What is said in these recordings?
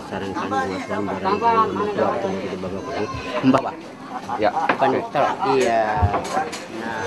Sarang kan barang di Mbak. Ya, Pentok. Iya. Nah.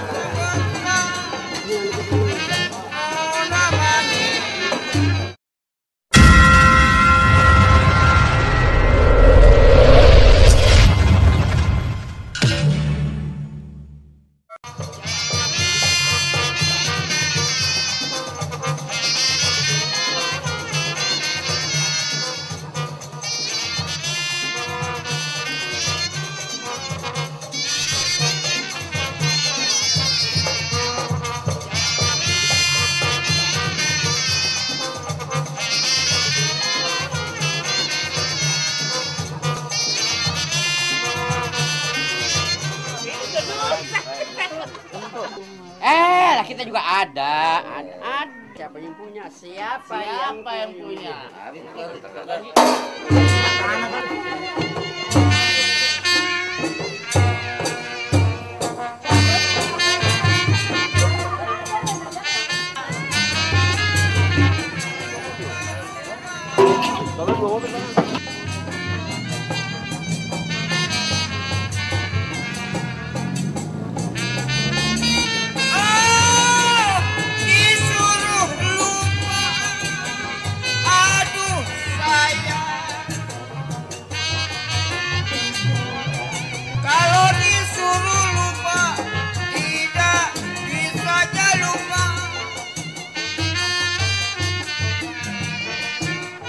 Lah kita juga ada. Siapa yang punya? Siapa yang punya?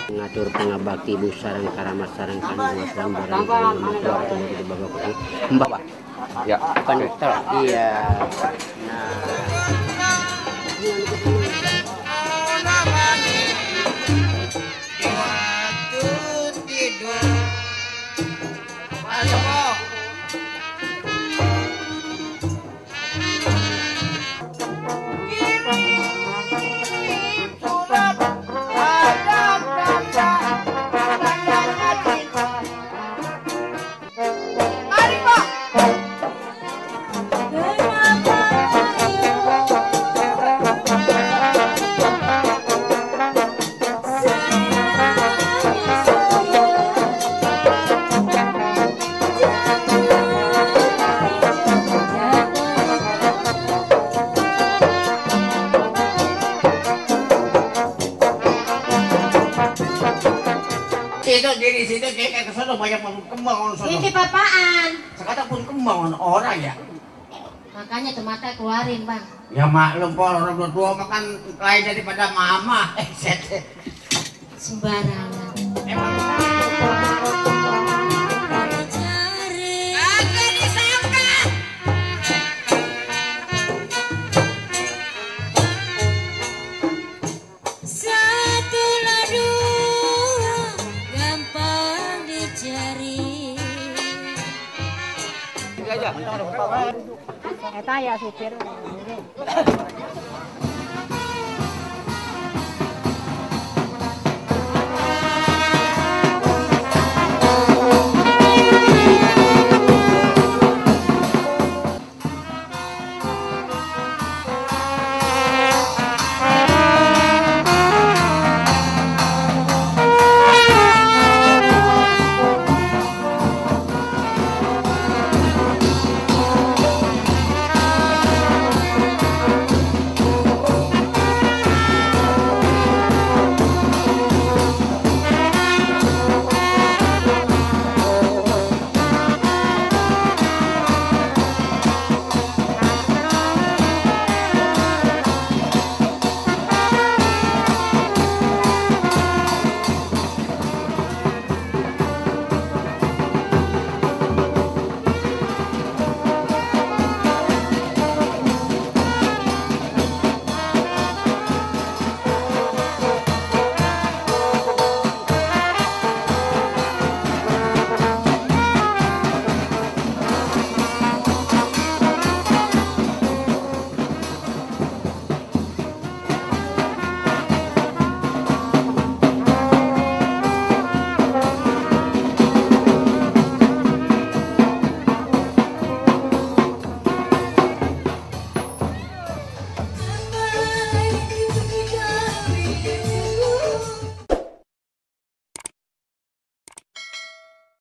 Ngatur pengabakti ibu sarang karamat sarang kan barang di Mbak. ya. Pentok. Iya. Nah. Itu jadi situ kayak kesana banyak kembang sono. Ini papaan. Sekarang pun kembang orang ya. Makanya tuh mata keluarin, Bang. Ya maklum po orang berdua makan lain daripada mama. Sembarangan. Emang Eta ya supir.